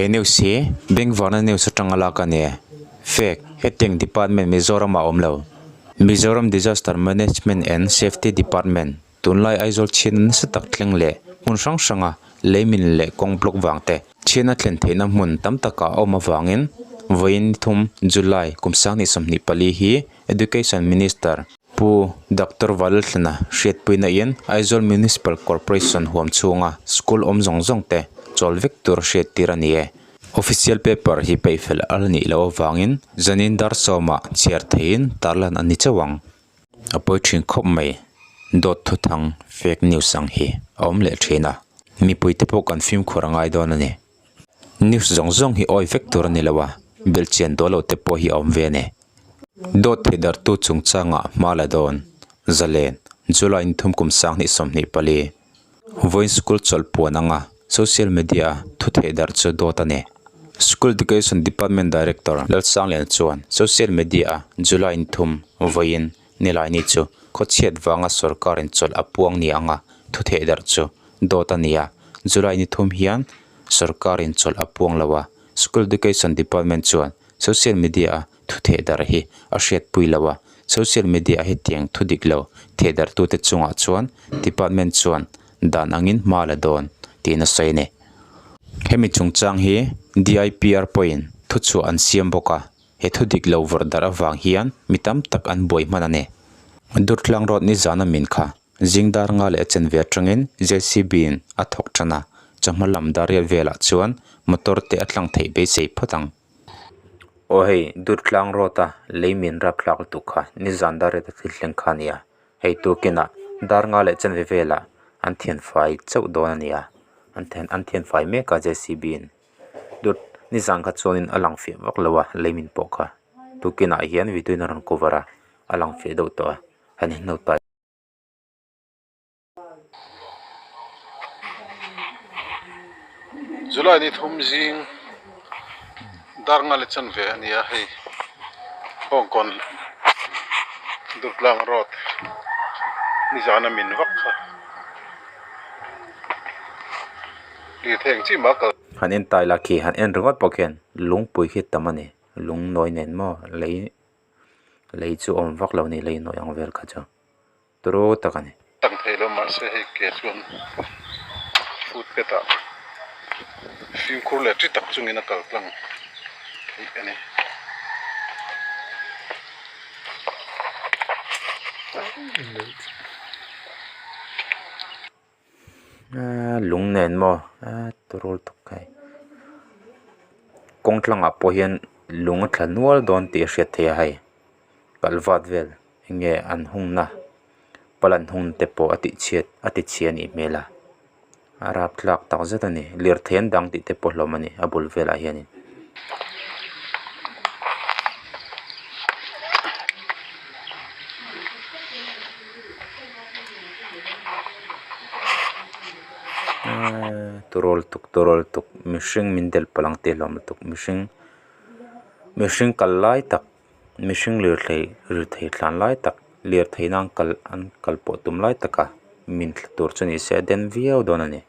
He news hi Bengvarna news atanga lak a ni. Fake, Hetiang department Mizoram ah awm lo. Mizoram Disaster Management and Safety Department tunlai Aizawl chhiatna nasa tak thleng leh hmun hrang hranga leimin leh kawng block vang te chhiatna thlen theihna hmun tam takah a awm avangin vawiin thum July kum sanghnih 24 hi Education Minister Pu Doctor Valthlana hriatpuina in Aizawl Municipal Corporation huam chhunga school awm zawng zawng te chawl vek tur hriat tir a ni e. Official paper hi peih fel a la nih loh avangin zanin dar sawmah chhiar theihin tarlan a ni chauh ang. A pawi thin khawp mai. Dawt thuthang fake news ang hi a awm leh thin a. Mipui te pawh kan fimkhur a ngai dawn a ni. News zawng zawng hi awi vek tur a ni lo a, belhchian dawl lo te pawh hi a awm ve a ni. Dawt theidartu chungchangah hma la dawn, Zalen, July in thum kum 2024, Vawiin school chawlh puan anga social media a thu theihdar chu dawt a ni. School Education Department Director Lalsanglian chuan social media a July in thum vawiin Nilaini chu khawchhiat vanga sawrkarin chawlh a puang ni anga thu theihdar chu dawt a ni a, July ni thum hian sawrkarin chawlh a puang lo a, School Education Department chuan Social media a thu thehdarh hi a hriatpui lo a, social media a hetiang thu dik lo thehdarh tute chungah chuan department chuan dan angin hma la dawn tiin a sawi a ni. Hemi chungchang hi DIPR pawhin thuchhuah an siam bawk a, he thu dik lo vawrh darh avang hian mi tam tak an buai hman a ni. Durtlang road nizan a min kha zing dar nga leh a chen ve atangin JCB in a thawk tan a, chawhma lam dar riat velah chuan motor te a tlang theih beisei phawt ang. Aw hei Durtlang road a lei min rap hlak lutuk kha nizan dar riat a thil thleng kha a nia hei tukinah dar nga leh chanve velah an thian fai chauh dawn a nia an thian an thian fai mek a JCB in dur nizan kha chuanin a lang fiah vak lo a lei min pawh kha tukinah hian video in a rawn cover a a lang fiah deuh tawh a han en ho ta. July ni thum zing dar nga leh chanve a ni a hei Bawngkawn Durtlang road nizan a min vak kha lirthei ang chi mah a kal. Han en tai la khi han en ringawt pawh khian lungpui khi tam a ni lung nawi nen maw lei lei chu a awm vak lo a ni lei nawi ang vel kha chu. Turu tak a ni. Tam thei lo mahse hei ke chuan footpath ah fimkhur leh chi tak chungin a kal tlang theih a ni. Aaa lung nen maw aaa turu lutuk hei kawng tlangah pawh hian lung a tla nual dawn tih a hriat theih a hei kalvat vel. Enge an hungna pal an hung te pawh a tih chhiat a ti chhia a nih hmel a a rapthlak tak zet a ni lirthei an dang tih te pawh hlawm a ni a bul velah hianin. Eee turawl tuk turawl tuk mihring min delh palh ang tih hlawm lutuk mihring mihring kal lai tak. Mihring lirthei lirthei tlan lai tak lirthei nan kal an kal pawh tum lai taka min thla tur chu ni se a den viau dawn a ni.